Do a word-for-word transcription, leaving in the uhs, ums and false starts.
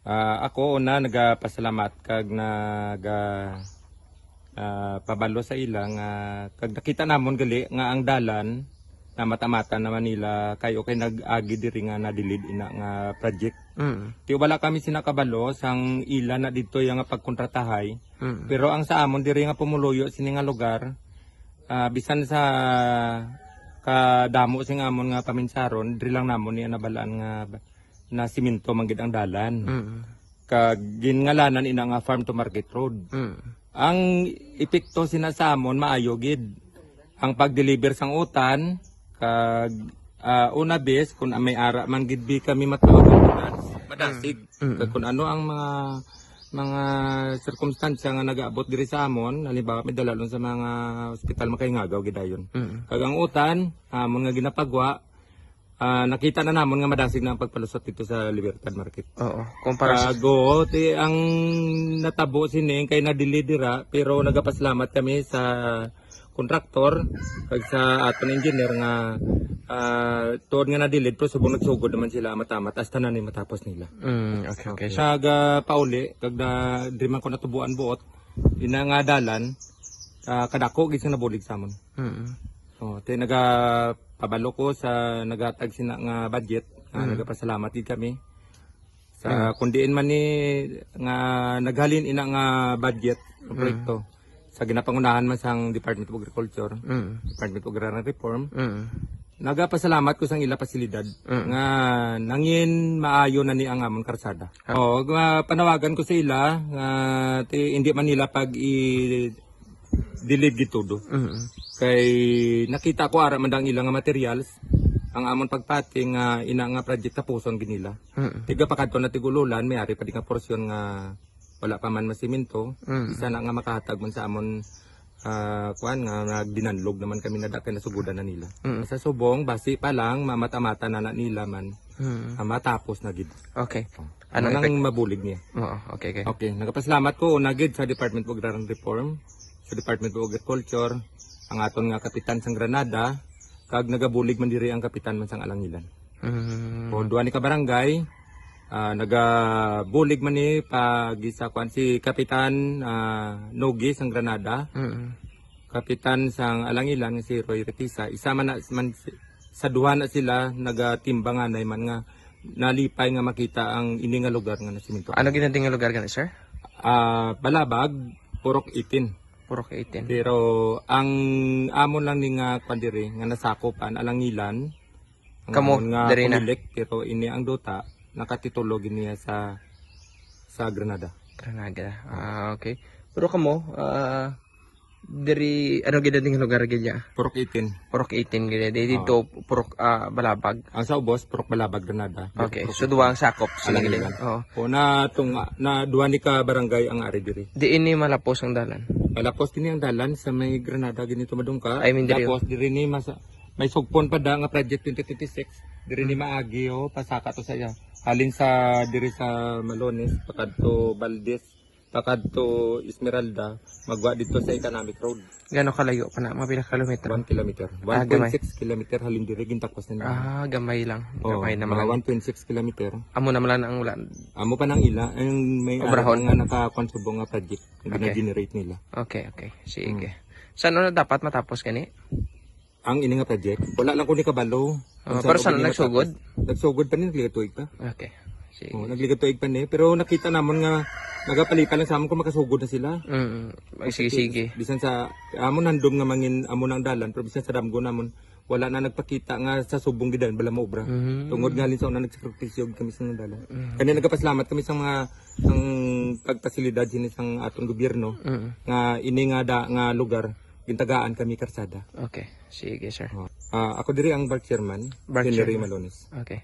Ah, ako una nagapasalamat kag naga, ah, pabalo sa ila nga kag nakita namon gali nga ang dalan namata-mata naman nila kay okay nag-agi diri nga na-delayed ina nga project. Mm. Ti wala kami sina kabalo sang ila na didto iya nga pagkontratahay. Mm. Pero ang sa amon diri nga pumuluyo sini nga lugar, ah, bisan sa kadamo sing amon nga paminsaron, diri lang namon niya nabalaan nga na simento man gid ang dalan. Mm. Kag ginngalanan ina nga farm to market road. Mm. Ang epekto sina sa amon maayo gid. Ang pag-deliver sang utan kag, ah, una bes kun may ara man gid bi kami matawag madasig. Mm. Kag kun ano ang mga mga sirkumstansya nga nagaabot diri sa amon, halimbawa may dalalon sa mga ospital makahingagaw gid dayon. Mm. Kag ang utan amon nga ginapagwa, ah, nakita na namon nga madasig na ang pagpalusot dito sa Libertad Market. Oo, kumpara sa Kag, oo, ti, ang natabo sini kay na-delay dira, pero nagapasalamat kami sa kontraktor kag sa aton engineer nga, ah, tuod nga na-delay, pero subong nagsugod naman sila matamat hasta na ni matapos nila. Mm, okay, okay. Sa ga pauli kag na, di man ko natubuan buot, ina nga dalan, ah, kadako gid sa nabulig sa amon. Mm. Oh, ti nagapabalo ko sa naghatag sina nga budget, ah, Mm. nagapasalamat gid kami. Sa Mm. kung diin man ni nga naghalin ina nga budget nga Mm. proyekto sa ginapangunahan man sang Department of Agriculture, Mm. Department of Agrarian Reform, Mm. nagapasalamat ko sang ila pasilidad Mm. nga nangin maayo na ni ang amon karsada. Ah. Oh, nga panawagan ko sa ila nga ti, hindi man nila pag i delete gid todo. Mm. Kay nakita ko ara man dang ila nga materials, ang amon pagpati nga ina nga project tapuson gid nila. Mm. Tiga pakadto na Tigulolan, may ari pa di nga porsyon nga wala pa man masimento. Mm. Isa na nga makahatag man sa amon, ah, kuan nga nagdinanlog naman kami na da kay nasugudan na nila. Mm. Sa subong, basi pa lang, mamata-mata na, na nila man. Mm. Ah, matapos na gid. Okay. Oh. Ano Ano nang effect? Mabulig niya? Oo, okay, okay. Okay, nagapasalamat ko una gid sa Department of Agrarian Reform, sa Department of Agriculture, ang aton nga kapitan sang Granada, kag nagabulig man diri ang kapitan man sang Alangilan. Mm. O duha ni ka barangay, ah, nagabulig man ni pag isa kuan si Kapitan, ah, Nogi sang Granada. Mm. Kapitan sang Alangilan nga si Roy Retisa, isa man na, man si, sa duha na sila nagatimbanganay man nga nalipay nga makita ang ini nga lugar nga nasimento. Ano gid ang tingin lugar gani, sir? Ah, Balabag, Purok eighteen. Purok eighteen. Pero ang amo lang ni nga kwan diri nga nasakop ang Alangilan, ang Kamo, amon nga diri na. Comelec, pero ini ang duta nakatitulo gid niya sa sa Granada. Granada. Ah, okay. Pero kamo, ah, diri, ano gid ang lugar gid niya? Purok eighteen. Purok eighteen gid. Di Ah. dito, Purok, ah, Balabag. Ang sa ubos, Purok Balabag, Granada. Okay, Purok so eighteen. Duwa ang sakop sila Alang gid. Ilan. Oo. O na tung na duha ni ka barangay ang ari diri. Di ini malapos ang dalan. Malapos din ang dalan sa may Granada ginito madungka. I mean, diri. Tapos diri ni mas may sugpon pa da nga project twenty twenty-six. Diri ni Hmm. maagi o pasaka to sa iya. Halin sa diri sa Malones, pakadto Valdez, pakadto Esmeralda, magwa dito sa Economic Road. Gano kalayo pa na? Mga pila ka kilometro? One kilometer. Ah, gamay. One point six kilometer halin diri, gintakos na nila. Ah, gamay lang. Oo, Gamay na mga man. One point six kilometer. Amo na man lang ang ulan. Amo pa nang ila, ang may Obrahon. Araw nga nakakuan subong nga project, Okay. gina-generate nila. Okay, okay. Sige. Hmm. Saan na dapat matapos gani? Ang ini nga project, wala lang ko ni kabalo. Ah, Kung pero saan saan ko ni nagsugod? Matapos. Nagsugod pa ni, nagligatuig pa. Okay. Sige. Oh, nagligatuig pa ni. Pero nakita namon nga nagapalipay lang sa amon kung makasugod na sila. Mm, magsige-sige. Bisan sa, amon handom nga mangin, amo nang dalan, pero bisan sa damgo namon, wala na nagpakita nga sa subong gidan, bala maobra. Mhm. Tungod nga halin sa una, nagsakripisyo kami sa dalan. Mhm. Kani nagapasalamat kami sa mga, ang pagpasilidad sini sang aton gobyerno, Mhm. nga ini nga da, nga lugar, gintagaan kami karsada. Okay. Sige, sir. Oh. Ah, ako diri ang bar chairman, Bar Henry chairman. Malones. Okay.